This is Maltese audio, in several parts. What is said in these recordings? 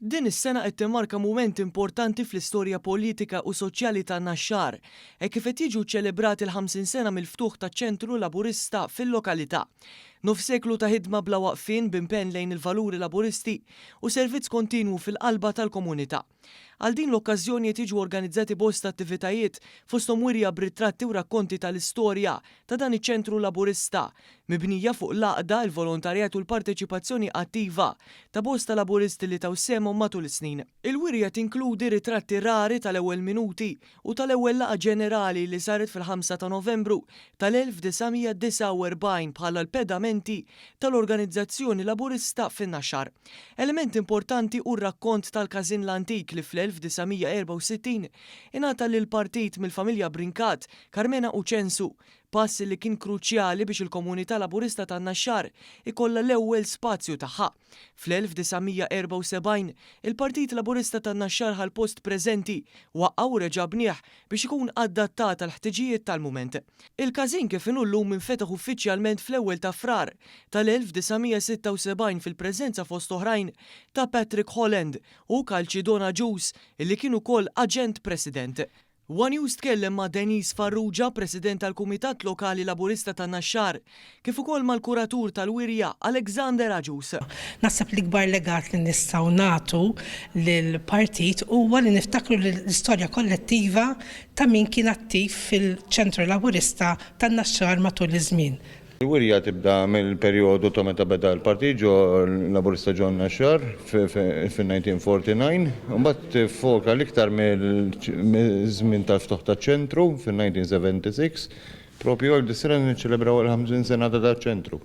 Din is-sena qed timmarka mument importanti fl-istorja politika u soċjali tan-Naxxar, hekk kif qed jiġu ċċelebrati l-50 sena mill-ftuħ taċ-Ċentru Laburista fil-lokalità. Nofs seklu ta' ħidma bla waqfien b'impenn lejn il-valuri Laburisti u servizz kontinwu fil-qalba tal-komunità. Għal din l-okkażjoni qed jiġu organizzati bosta attivitajiet fosthom wirja b'ritratti u rakkonti tal-istorja ta' dan iċ-ċentru Laburista, mibnija fuq l-għaqda, il-volontarjat u l-parteċipazzjoni attiva ta' bosta Laburisti li taw sehemhom matul is-snin. Il-wirja tinkludi ritratti rari tal-ewwel minuti u tal-ewwel laqgħa ġenerali li saret fil-5 ta' Novembru tal-1949 bħala l-pedamenti tal-organizzazzjoni Laburista fin-Naxxar. Element importanti hu r-rakkont tal-każin l-antik li fl-1964 ingħata lill-partit mill-familja Brincat, Karmena u Ċensu, pass li kien kruċjali biex il-komunità Laburista tan-Naxxar ikollha l-ewwel spazju tagħha. Fl-1974, il-Partit Laburista tan-Naxxar ħa l-post preżenti, waqqgħu u reġa' bnieh biex ikun adattat għall-ħtiġijiet tal-mument. Il-każin kif inhu llum infetaħ uffiċjalment fl-ewwel ta' Frar tal-1976 fil-preżenza fost oħrajn ta' Patrick Holland u Calcidon Agius li kien ukoll Aġent President. One News tkellem ma' Denise Farrugia, President tal-Kumitat Lokali Laburista tan-Naxxar, kif ukoll mal-kuratur tal-wirja, Alexander Agius. Naħseb l-ikbar legat li nistgħu nagħtu lill-partit huwa li niftakru l-istorja kollettiva ta' min kien attiv fil-Ċentru Laburista tan-Naxxar matul iż-żmien. Il-wirja tibda mill-perjodu ta' meta beda l-Partit ġo Laburista ġo n-Naxxar fin-1949, u mbagħad tiffoka l-iktar mill-żmien tal-ftuħ taċ-ċentru fin-1976, proprju għal dis-sena niċċelebraw il-50 sena ta' daċ-ċentru.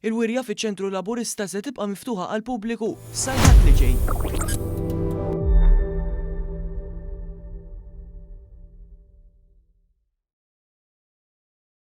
Il-wirja fiċ-Ċentru Laburista se tibqa' miftuħa għall-pubbliku sal-Ħadd li ġej.